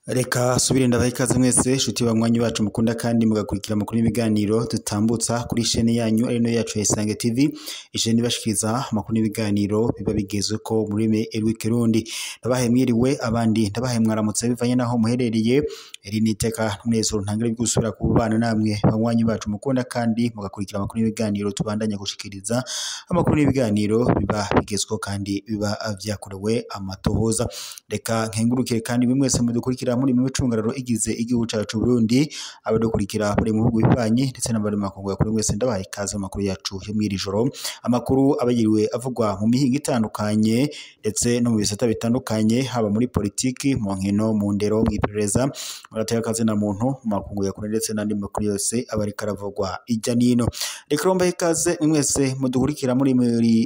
Reka subire ndabaha ikaze mwese shuti banywanyi bacu mukunda kandi mugakurikira amakuru y'ibiganiro dutambutsa kuri shene yanyu ari nayo yacu ya Isange TV, ishene ibashikiriza amakuru n'ibiganiro biba bigezweko mu rurimi rw'ikirundi. Ndabahaye mwiriwe abandi ndabahaye mwaramutse bivanye naho muherereye. Iri ni iteka n'umunezero ntangere byo gusubira kubana namwe banywanyi bacu mukunda kandi mugakurikira amakuru n'ibiganiro tubandanya gushikiriza amakuru n'ibiganiro biba bigezweho kandi biba vyakorewe amatohoza. Reka nkengurukire kandi bimwe mwese mudukurikira muri mu micungararo igize igihugu cacu Burundi, abadukurikira bari mu bihugu bibanyi ndetse n'abari mu makungu ya kure, mwese ndabahaye ikaze mu makuru yacu yo mw'iri joro. Amakuru abagiriwe avugwa mu mihingo itandukanye ndetse no mu bisata bitandukanye, haba muri politiki, mu nkino, mu ndero, mw'iperereza, mu gateka na muntu, mu makungu ya kure ndetse n'andi makuru yose aba ariko aravugwa ijya n'ino. Reka rero mbahe ikaze mwese mudukurikira muri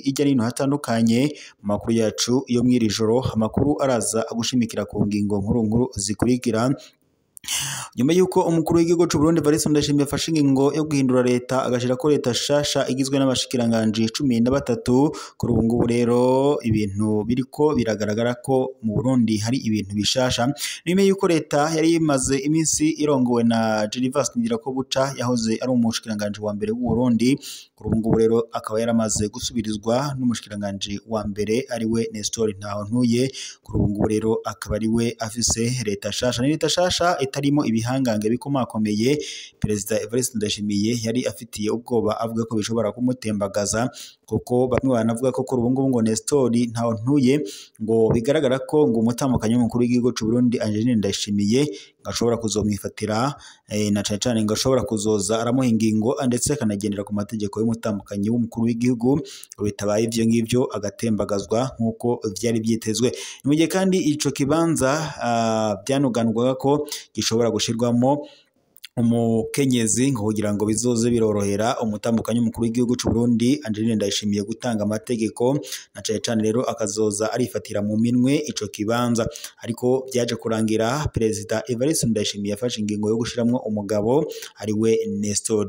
ijya n'ino hatandukanye mu makuru yacu yo mw'iri joro. Amakuru araza agushimikira ku ngingo nkuru nkuru zikurikira. Nyuma yuko umukuru w'igihugu c'u Burundi Evariste Ndayishimiye afashe ingingo yo guhindura leta agashirako leta shasha igizwe n'abashikiranganji 13, kuri ubu ngubu rero ibintu biriko biragaragara ko mu Burundi hari ibintu bishasha. Nyuma yuko leta yari imaze iminsi irongowe na Gervais Ndirakobuca yahoze ari umushikiranganji wa mbere w'u Burundi, kuri ubu ngubu rero akaba yaramaze gusubirizwa n'umushikiranganji wa mbere ariwe Nestor Ntahontuye. Kuri ubu ngubu rero akaba ariwe afise leta shasha. Ni leta shasha itarimo ibihangange bikomakomeye Perezida Evariste Ndayishimiye yari afitiye ubwoba avuga ko bishobora kumutembagaza, kuko bamwe banavuga ko kuri ubu ngubu ngo Nestor Ntahontuye ngo bigaragara ko ngo umutambukanyi w'umukuru w'igihugu c'u Burundi Angeline Ndayishimiye ngo ashobora kuzomwifatira na cane cane ngo ashobora kuzoza aramuha ingingo ndetse akanagendera ku mategeko y'umutambukanyi w'umukuru w'igihugu, ngo bitabaye ivyo ngivyo agatembagazwa nk'uko vyari vyitezwe. Ni mu gihe kandi ico kibanza vyanuganurwaga ko gishobora gushirwamo umukenyezi ngo kugira ngo bizoze birorohera umutambukanyi w'umukuru w'igihugu c'u Burundi Angeline Ndayishimiye gutanga amategeko, na cane cane rero akazoza arifatira mu minwe ico kibanza. Ariko vyaje kurangira Perezida Evariste Ndayishimiye yafashe ingingo yo gushiramwo umugabo ariwe Nestor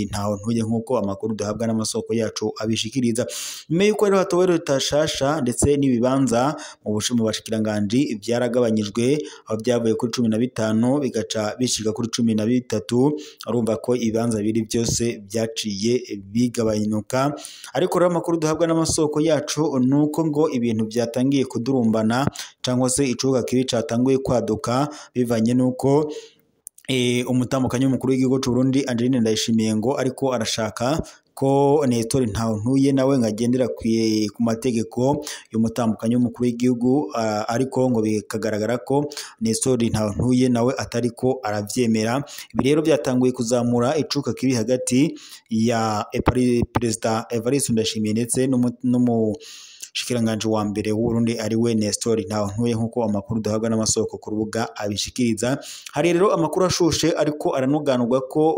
Ntahontuye nk'uko amakuru duhabwa n'amasoko yacu abishikiriza. Nyuma yuko rero hatowe leta shasha ndetse n'ibibanza mu bashikiranganji vyaragabanyijwe, aho vyavuye kuri 15 bigaca bishika kuri 13. Urumva ko ibibanza biri byose byaciye bigabanyuka. Ariko rero amakuru duhabwa n'amasoko yacu nuko ngo ibintu byatangiye kudurumbana cyangwa se icuka kibi catanguye kwaduka bivanye nuko umutambukanyi w'umukuru w'igihugu c'u Burundi Angeline Ndayishimiye ngo ariko arashaka ko Nestor Ntahontuye nawe ngagendera ku mategeko y'umutambukanyi w'umukuru w'igihugu, ariko ngo bikagaragara ko Nestor Ntahontuye nawe atariko aravyemera. Ibi rero byatanguye kuzamura icuka kibi hagati ya Perezida Evariste Ndayishimiye ndetse n'umushikiranganji wa mbere w'u Burundi ariwe Nestor Ntahontuye nk'uko amakuru duhabwa n'amasoko ku rubuga abishikiriza. Hari rero amakuru ashushe ariko aranuganurwa ko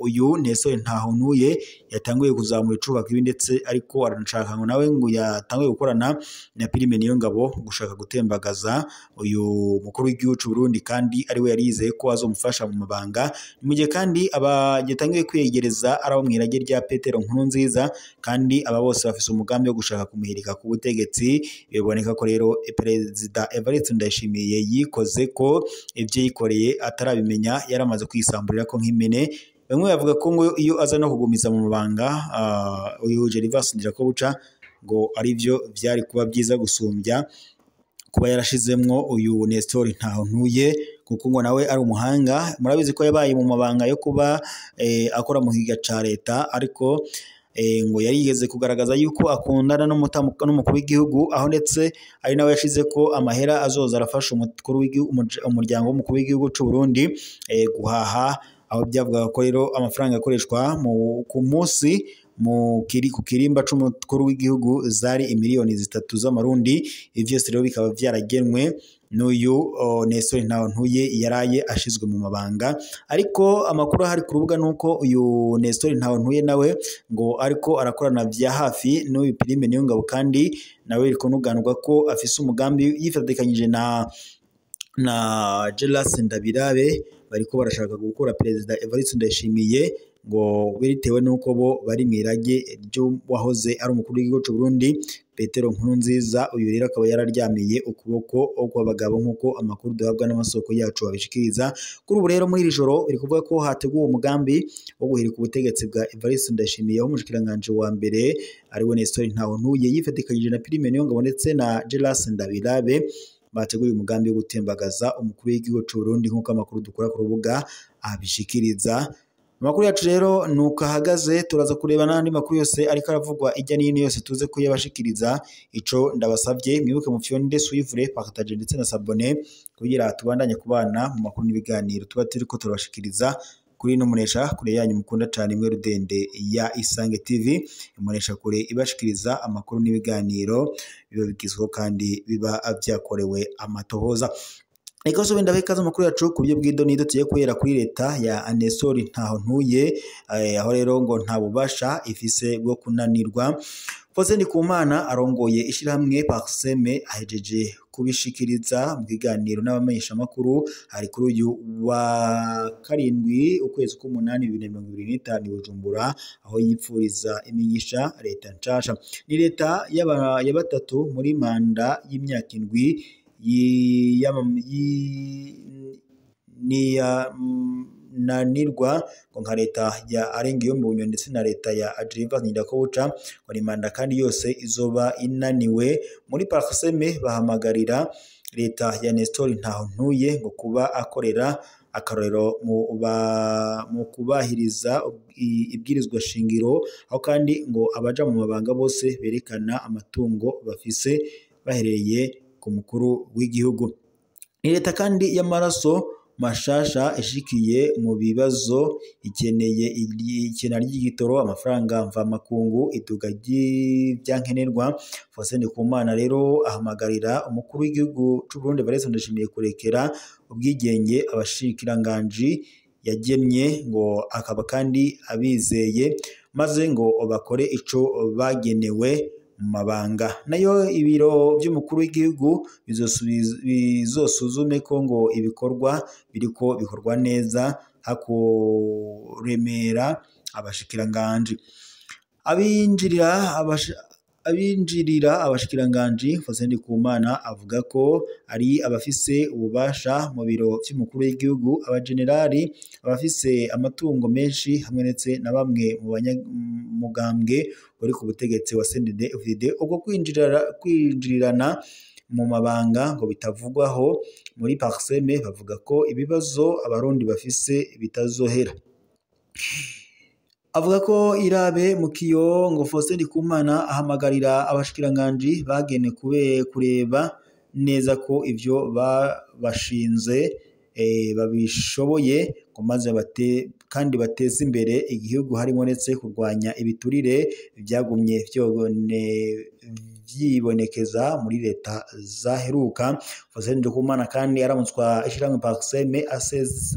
uyu Nestor Ntahontuye yatanguye kuzamura icuka kibi ndetse ariko aranashaka ngo nawe ngo yatanguye gukorana na Prime Niyongabo gushaka gutembagaza uyu mukuru w'igihugu c'u Burundi kandi ariwe yari yizeye ko azomufasha mu mabanga. Mu gihe kandi abagitangiye kwiyegereza ari abo mw'irage rya Petero Nkurunziza, kandi aba bose bafise umugambi wo gushaka kumuhirika ku butegetsi. Biboneka ko rero Perezida Evariste Ndayishimiye yikoze ko ivyo yikoreye atarabimenya, yaramaze kwisamburira ko nk'impene. Bamwe bavuga ko ngo iyo aza no kugumiza mu mabanga uyu Gervais Ndirakobuca ngo arivyo vyari kuba byiza gusumbya kuba yarashizemwo uyu Nestor Ntahontuye, kuko ngo nawe ari umuhanga. Murabizi ko yabaye mu mabanga yo kuba akora mu kiga ca leta, ariko ngo yarigeze kugaragaza yuko akundana n'umukuru w'igihugu, aho ndetse ari nawe yashize ko amahera azoza arafasha umukuru w'igihugu, umuryango w'umukuru w'igihugu c'u Burundi guhaha, aho byavugaga ko rero amafaranga akoreshwa ku munsi ku kirimba c'umukuru w'igihugu zari imiliyoni 3 z'amarundi. Ivyo vyose rero bikaba vyaragenwe n'uyu Nestor Ntahontuye yaraye ashizwe mu mabanga. Ariko amakuru ahari ku rubuga nuko uyu Nestor Ntahontuye nawe ngo ariko arakorana vya hafi n'uyu Prime Niyongabo, kandi nawe biriko nuganurwa ko afise umugambi yifatikanyije na Gelas Ndabirabe, bariko barashaka gukura Perezida Evariste Ndayishimiye ngo bitewe nuko bo bari mw'irage ry'uwahoze ari umukuru w'igihugu c'u Burundi Petero Nkurunziza. Uyu rero akaba yararyamiye ukuboko kw'abagabo nk'uko amakuru duhabwa n'amasoko yacu abishikiriza. Kuri ubu rero muri iri joro biri kuvuga ko hateguwe umugambi wo guhirika ubutegetsi bwa Evariste Ndayishimiye, aho umushikiranganji wa mbere ariwe Nestor Ntahontuye yifatikanyije na Prime Niyongabo ndetse na Gelas Ndabirabe bateguye umugambi wo gutembagaza umukuru w'igihugu c'u Burundi nk'uko amakuru dukura ku rubuga abishikiriza. Amakuru yacu rero nuko ahagaze, turaza kureba n'andi makuru yose ariko aravugwa ijya n'ino yose tuze kuyabashikiriza. Ico ndabasavye mwibuke mufyonde suivre, partage ndetse na s'abonner kugira tubandanye kubana mu makuru n'ibiganiro tuba turiko turabashikiriza kuri ino munesha kure yanyu mukunda cane imwe rudende ya Isange TV, imunesha kure ibashikiriza amakuru n'ibiganiro biba bigizweho kandi biba vyakorewe amatohoza. Reka so wenda bekaza amakuru yacu ku buryo bw'idonido tugiye guhera kuri leta ya Nestor Ntahontuye, aho rero ngo nta bubasha ifise bwo kunanirwa. Faustin Ndikumana arongoye ishirahamwe Parseme ahejeje kubishikiriza mu kiganiro n'abamenyeshamakuru hari kuri uyu wa karindwi ukwezi k'umunani 2025 i Bujumbura, aho yipfuriza imigisha leta nshasha. Ni leta ya batatu muri manda y'imyaka indwi nanirwa ngo nka leta ya Arengiyombi ndetse na leta ya Adriva Ndirakobuca, ngo ni manda kandi yose izoba inaniwe. Muri Parseme bahamagarira leta ya Nestor Ntahontuye ngo kuba akorera akarorero mu kubahiriza ibwirizwa shingiro, aho kandi ngo abaja mu mabanga bose berekana amatungo bafise bahereye ku mukuru w'igihugu. Ni leta kandi y'amaraso mashasha ishikiye mu bibazo, ikeneye ikena ry'igitoro, amafaranga mvamakungu, iduga ry'ivyankenerwa. Faustin Ndikumana rero ahamagarira umukuru w'igihugu c'u Burundi Evariste Ndayishimiye kurekera ubwigenge abashikiranganji yagemye, ngo akaba kandi abizeye maze ngo bakore ico bagenewe mu mabanga. Nayo ibiro vy'umukuru w'igihugu bizosuzume ko ngo ibikorwa biriko bikorwa neza hakuremera abashikiranganji. Abinjirira abashikiranganji, Faustin Ndikumana avuga ko ari abafise ububasha mu biro vy'umukuru w'igihugu, abajenerali, abafise amatungo menshi hamwe ndetse na bamwe mu banyamugambwe bari ku butegetsi wa CNDD-FDD. Ubwo kwinjirirana mu mabanga ngo bitavugwaho muri Parseme, bavuga ko ibibazo abarundi bafise bitazohera. Avuga ko irabe mu kiyo ngo Faustin Ndikumana ahamagarira abashikiranganji bagene kureba neza ko ivyo babashinze babishoboye, ngo maze kandi bateze imbere igihugu, harimo ndetse kurwanya ibiturire vyagumye vyibonekeza muri leta zaheruka. Faustin Ndikumana kandi aramutswa ishirahamwe Parseme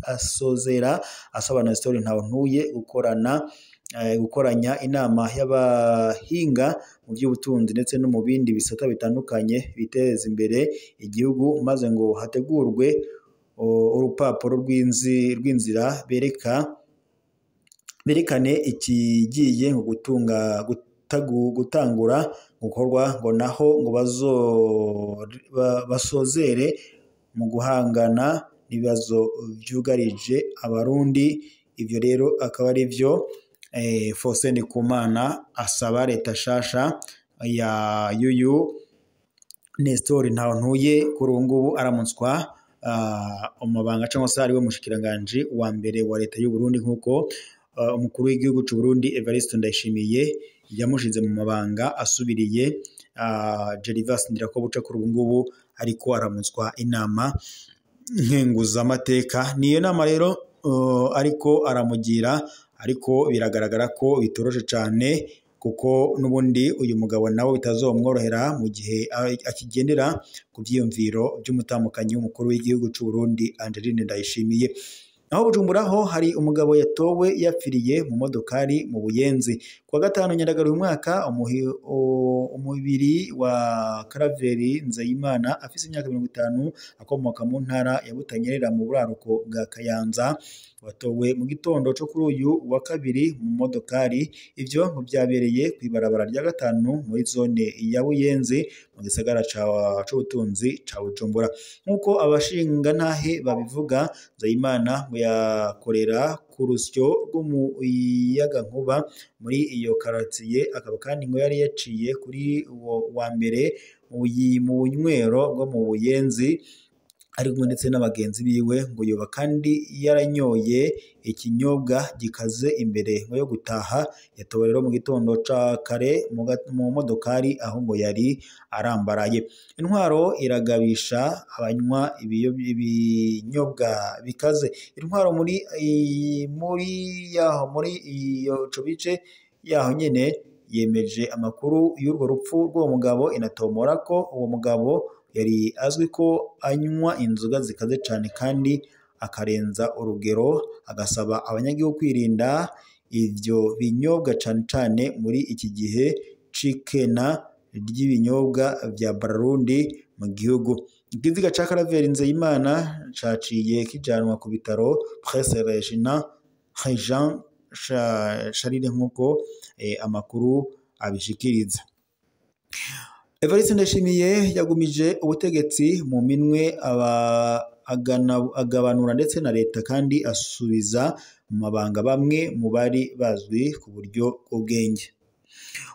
asozera asaba Nestor Ntahontuye gukoranya inama y'abahinga mu by'ubutunzi ndetse no mu bindi bisata bitandukanye biteza imbere igihugu, maze ngo hategurwe urupapuro rw'inzira berekane ikigiye gutangura gukorwa, ngo naho ngo basozere mu guhangana n'ibibazo vyugarije abarundi. Ivyo rero akaba ari vyo Faustin Ndikumana asaba leta shasha ya yuyu Nestor Ntahontuye. Kuri ubu ngubu aramutswa umabanga cyangwa se ariwe mushikiranganji wa mbere wa leta y'u Burundi, nk'uko umukuru w'igihugu c'u Burundi Evariste Ndayishimiye yamushize mu mabanga asubiriye Gervas Ndirakobuca. Kuri ubu ngubu ariko aramutswa inama nkenguzamateka. Niyo nama rero ariko aramugira, ariko biragaragara ko bitoroshe cane, kuko n'ubundi uyu mugabo nawe bitazomworohera mu gihe akigendera ku vyiyumviro vy'umutamukanyi w'umukuru w'igihugu c'u Burundi Angeline Ndayishimiye. Naho Bujumbura ho hari umugabo yatowe yapfiriye mu modokari mu Buyenzi. Kuwa gatanu Nyandagaro uyu mwaka, umubiri wa Karaveri Nzeyimana afise imyaka 50 akomoka mu ntara ya Butanyerera mu buraruko bwa Kayanza Watowe mu gitondo co kuri uyu wa kabiri mu modokari. Ivyo ngo vyabereye kw'ibarabara rya gatanu muri zone ya Buyenzi mu gisagara c'ubutunzi ca Bujumbura. Nk'uko abashingantahe babivuga, Nzeyimana ngo yakorera ku rusyo rw'umuyagankuba muri iyo karatiye, akaba kandi ngo yari yaciye kuri uwo wa mbere mu bunywero bwo mu Buyenzi ari kumwe ndetse n'abagenzi biwe. Ngo yoba kandi yaranyoye ikinyobwa gikaze imbere ngo yo gutaha. Yatowe rero mu gitondo ca kare mu modokari aho ngo yari arambaraye. Intwaro iragabisha abanywa ibinyobwa bikaze. Intwaro muri yaho muri iyo co bice yaho nyene yemeje amakuru y'urwo rupfu rw'uwo mugabo, inatomora ko uwo mugabo yari azwi ko anywa inzoga zikaze cane kandi akarenza urugero, agasaba abanyagihugu kwirinda ivyo binyobwa cane cane muri iki gihe c'ikena ry'ibinyobwa vya Brarudi mu gihugu. Ikiziga ca Karaveri Nzeyimana caciye kijanwa ku bitaro Prince Regina Jean Charles nk'uko amakuru abishikiriza. Evariste Ndayishimiye yagumije ubutegetsi mu minwe agabanura ndetse na leta, kandi asubiza mu mabanga bamwe mu bari bazwi ku buryo bw'ubwenge.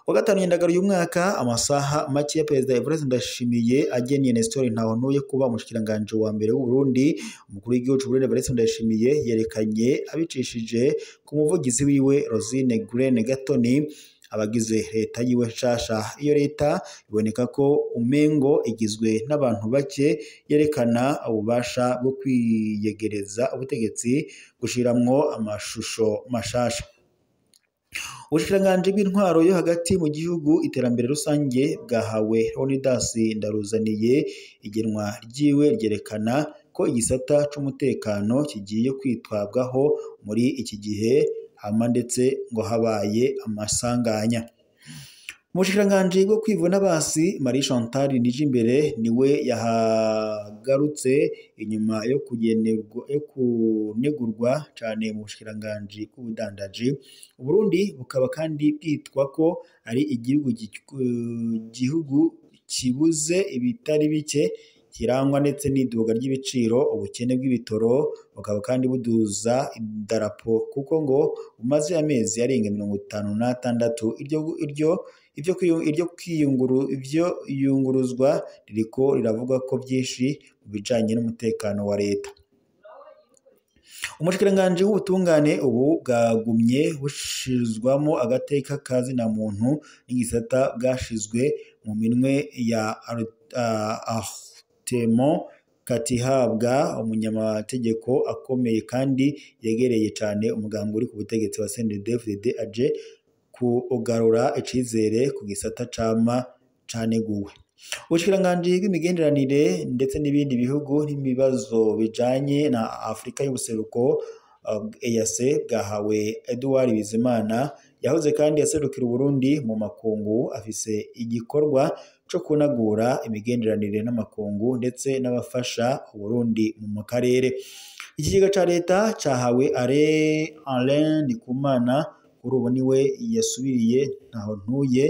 Wa gatanu Nyandagaro uyu mwaka, amasaha make ya Perezida Evariste Ndayishimiye ageniye Nestor Ntahontuye kuba umushikiranganji wa mbere w'u Burundi, umukuru w'igihugu c'u Burundi Evariste Ndayishimiye yerekanye abicishije ku muvugizi wiwe Rosine Grene Gatoni abagize leta yiwe nshasha. Iyo leta iboneka ko umengo igizwe n'abantu bake, yerekana ububasha bwo kwiyegereza ubutegetsi, gushiramwo amashusho mashasha. Ubushikiranganji bw'intwaro yo hagati mu gihugu, iterambere rusange bwahawe Leonidas Ndaruzaniye. Igenwa ryiwe ryerekana ko igisata c'umutekano kigiye kwitabwaho muri iki gihe hama ndetse ngo habaye amasanganya. Umushikiranganji bwo kwivuna basi Marie Chantal Nijimbere niwe yahagarutse inyuma yo kunegurwa cane mu bushikiranganji bw'ubudandaji. Uburundi bukaba kandi bwitwa ko ari igihugu kibuze ibitari bike, kirangwa ndetse n'iduga ry'ibiciro, ubukene bw'ibitoro, bukaba kandi buduza idarapo kuko ngo bumaze amezi arenga 56 iryo yunguruzwa ririko riravuga ko byinshi mu bijanye n'umutekano wa leta. Umushikiranganji w'ubutungane ubu bwagumye bushizwamo agateka kazina muntu n'igisata bwashizwe mu minwe ya Artemo Katihabwa, umunyamategeko akomeye kandi yegereye cane umuganga uri ku butegetsi wa CNDD-FDD, aje kugarura icizere ku gisata cama caneguwe. Ubushikiranganji bw'imigenderanire ndetse n'ibindi bihugu n'ibibazo bijanye na Afrika y'ubuseruko EAC bwahawe Edouard Bizimana, yahoze kandi aserukira Uburundi mu makungu, afise igikorwa co kunagura imigenderanire n'amakungu ndetse n'abafasha Uburundi mu karere. Ikigega ca leta cahawe Alain Ndikumana, kuri ubu niwe yasubiriye Ntahontuye,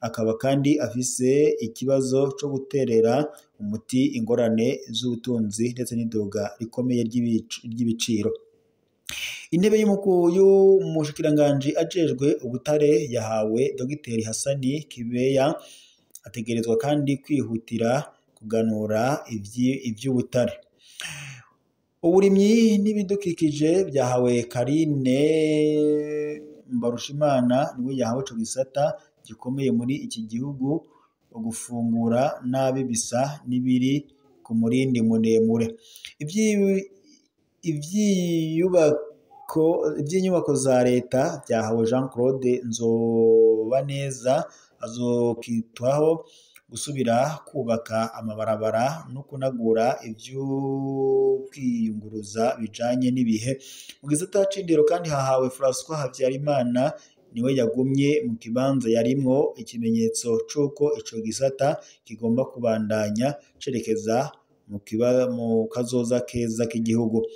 akaba kandi afise ikibazo co guterera umuti ingorane z'ubutunzi ndetse n'iduga rikomeye ry'ibiciro. Intebe y'umushikiranganji ajejwe ubutare yahawe Dr Hassani Kibeya, ategerezwa kandi kwihutira kuganura ivy'ubutare. Uburimyi n'ibidukikije byahawe Karine Mbarushimana, niwe yahawe ico gisata gikomeye muri iki gihugu. Gufungura nabi bisa n'ibiri ku murindi muremure. Ivy'inyubako za leta byahawe Jean Claude Nzobaneza, azokitwaho gusubira kubaka amabarabara no kunagura ivy'ukwiyunguruza bijanye n'ibihe. Mu gisata c'indero kandi hahawe François Habyarimana, niwe yagumye mu kibanza yarimwo, ikimenyetso c'uko ico gisata kigomba kubandanya cerekeza mu kazoza keza k'igihugu.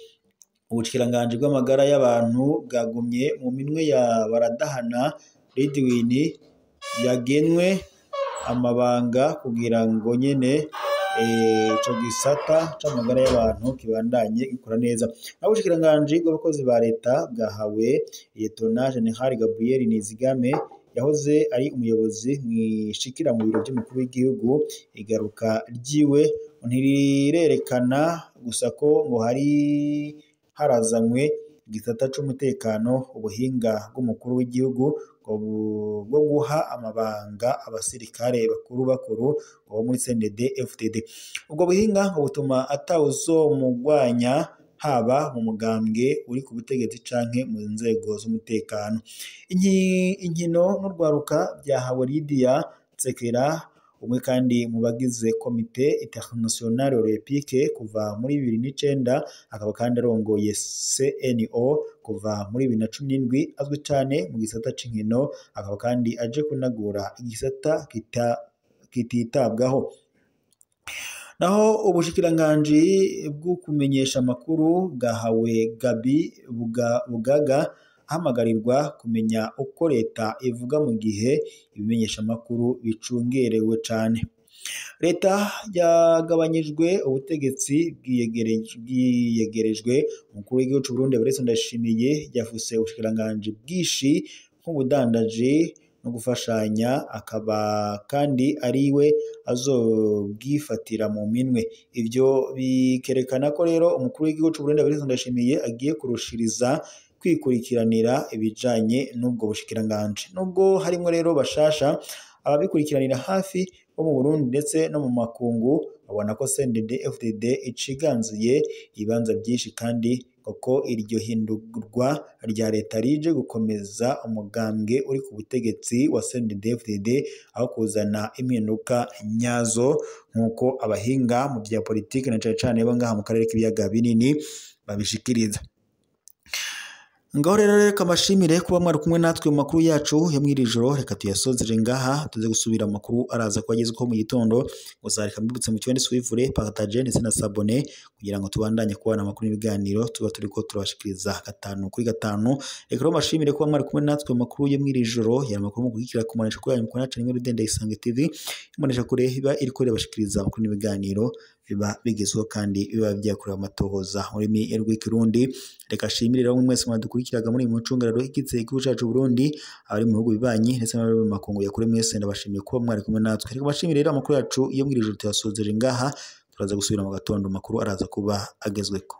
Ubushikiranganje bw'amagara y'abantu bwagumye mu minwe ya Baradahana Ridwin yagenwe amabanga kugira ngo nyene ico gisata c'amagara y'abantu kibandanye gikora neza. Naho ubushikiranganje bw'abakozi ba leta bwahawe Lieutenant General Gabriel Nizigame yahoze ari umuyobozi mwishikira mu biro by'umukuru w'igihugu. Igaruka ryiwe ntirirerekana gusa ko ngo hari harazanywe igisata c'umutekano, ubuhinga bw'umukuru w'igihugu bwo guha amabanga abasirikare bakuru bakuru bo muri CNDD FDD. Ubwo buhinga ngo butuma atawuzomugwanya haba mu mugambwe uri ku butegetsi canke mu nzego z'umutekano. Inkino n'urwaruka byahawe Lydia Nsekera, umwe kandi mu bagize komite internationale olympique kuva muri 2009, akaba kandi arongoye CNO kuva muri 2017, azwi cane mu gisata c'inkino, akaba kandi aje kunagura igisata kititabwaho. Naho ubushikiranganji bwo kumenyesha amakuru bwahawe Gabi Bugaga, ahamagarirwa kumenya uko leta ivuga mu gihe ibimenyesha amakuru bicungerewe cane. Leta yagabanyijwe ubutegetsi bwiyegerejwe. Umukuru w'igihugu c'u Burundi Evariste Ndayishimiye yafuse ubushikiranganji bwinshi nk'ubudandaji no gufashanya, akaba kandi ari we azobwifatira mu minwe. Ivyo bikerekana ko rero umukuru w'igihugu c'u Burundi Evariste Ndayishimiye agiye kurushiriza kwikurikiranira ibijanye n'ubwo bushikiranganje. Nubwo harimwo rero bashasha, ababikurikiranira hafi bo mu Burundi ndetse no mu makungu babona ko CNDD FDD iciganzuye ibibanza byinshi, kandi koko iryo hindurwa rya leta rije gukomeza umugambwe uri ku butegetsi wa CNDD FDD aho kuzana impinduka nyazo, nk'uko abahinga mu bya politiki na cane cane bo ngaha mu karere k'ibiyaga binini babishikiriza. Ngaho rero reka mbashimire kuba mwari kumwe natwe mu makuru yacu yo mw'iri joro. Reka tuyasozere ngaha, tuze gusubira amakuru araza kuba agezweho mu gitondo. Gusa reka mbibutse mu kiwende suivre, partage ndetse na sabone kugira ngo tubandanye kubana amakuru n'ibiganiro tuba turiko turabashikiriza 5 kuri 5. Reka rero mbashimire kuba mwari kumwe natwe mu makuru yo mw'iri joro, ya makuru mukurikira ku manesha kuri yanyu mukunda cane Rudende Isange TV, imanesha kure iba iriko irabashikiriza amakuru n'ibiganiro biba bigezweho kandi biba byakorewe amatohoza mu rurimi rw'ikirundi. Reka shimire rero mwese mwadukurikiraga muri mu ncungararo igize igihugu cacu Burundi, abari mu bihugu bibanyi ndetse n'abari mu makungu ya kure, mwese ndabashimiye kuba mwari kumwe natwe. Reka bashimire rero amakuru yacu iyo mw'iri joro tuyasozeje ngaha, turaza gusubira mu gatondo amakuru araza kuba agezweko.